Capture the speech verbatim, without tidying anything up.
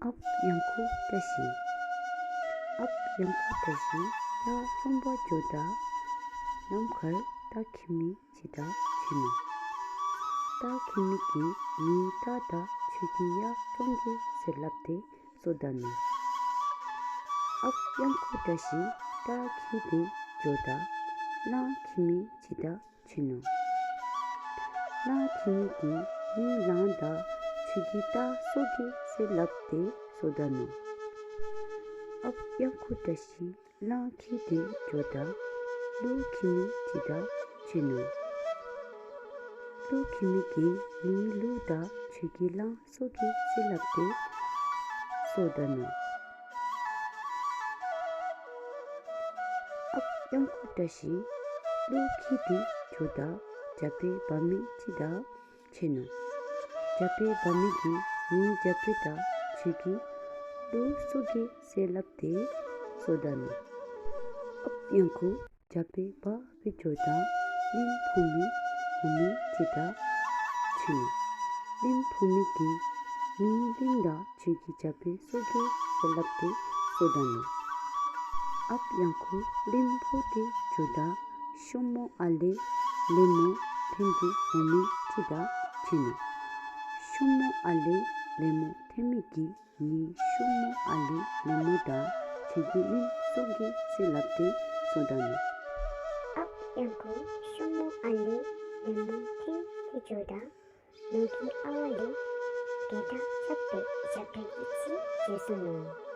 ཨཔ་གཡང་ཁུ་བཀྲ་ཤིས། ཨཔ་གཡང་ཁུ་བཀྲ་ཤིས་ཡར་བཙོང་པར་འགྱོཝ་ད་ནམ་མཁར་སྟག་ཁྱི་མི་ཅིག་དང་ཕྱད་ནུག། སྟག་ཁྱི་མི་གིས་ངེའི་སྟག་དང་ཁྱོད་ཀྱིས་ཡར་བཙོང་གེ་ཟེར་སླབ་སྟེ་སོ་བཏབ་ནུག། ཨཔ་གཡང་ཁུ་བཀྲ་ཤིས་སྟག་ཁྱིད་དེ་འགྱོཝ་ད་གླང་ཁྱི་མི་ཅིག་དང་ཕྱད་ནུག། གླང་ཁྱི་མི་གིས་ངེའི་གླང་དང་ཁྱོད་ཀྱི་སྟག་སོ་གེ་ཟེར་སླབ་སྟེ་སོ་བཏབ་ནུག། ཨཔ་གཡང་ཁུ་བཀྲ་ཤིས་གླང་ཁྱིད་དེ་འགྱོཝ་ད་ཀླུ་ཁྱི་མི་ཅིག་དང་ཕྱད་ནུག། ཀླུ་ཁྱི་མི་གིས་ངེའི་ཀླུ་དང་ཁྱོད་ཀྱི་གླང་སོ་གེ་ཟེར་སླབ་སྟེ་སོ་བཏབ་ནུག། ཨཔ་གཡང་ཁུ་བཀྲ་ཤིས་ཀླུ་ཁྱིད་དེ་འགྱོཝ་ད་རྒྱ་བོད་བ་མི་ཅིག་དང་ཕྱད་ནུག། རྒྱ་བོད་བ་མི་གིས་ངེའི་རྒྱ་བོད་དང་ཁྱོད་ཀྱི་ཀླུ་སོ་གེ་ཟེར་སླབ་སྟེ་སོ་བཏབ་ནུག། ཨཔ་གཡང་ཁུ་རྒྱ་བོད་བ་སྦེ་འགྱོཝ་ད་གླིང་ཕོ་མོ་འོག་མིན་ཅིག་དང་ཕྱད་ནུག། གླིང་ཕོ་མོ་གིས་ངེའི་གླིང་དང་ཁྱོད་ཀྱི་རྒྱ་བོད་སོ་གེ་ཟེར་སླབ་སྟེ་སོ་བཏབ་ནུག། ཨཔ་གཡང་ཁུ་གླིང་ཕོ་དེ་འགྱོཝ་ད་ཤོ་མོ་ཨ་ལེ་ལེབ་མོ་འཐེན་ཏེ་འོང་མི་ཅིག་དང་ཕྱད་ནུག། ཤོ་མོ་ཨ་ལེ་ལེབ་མོ་འཐེན་མི་གིས་ངེའི་ཤོ་མོ་ཨ་ལེ་ལེབ་མོ་དང་ཁྱོད་ཀྱི་གླིང་སོ་གེ་ཟེར་སླབ་སྟེ་སོ་བཏབ་ནུག། ཨཔ་གཡང་ཁུ་ཤོ་མོ་ཨ་ལེ་ལེབ་མོ་འཐེན་ཏེ་འགྱོཝ་ད་ནོར་གྱི་ཨ་ཝ་ལས་གད་དྲག་རྐྱབ་སྟེ་ཞབས་ཁྲ་ཅིག་བྱས་སོ་ནུག།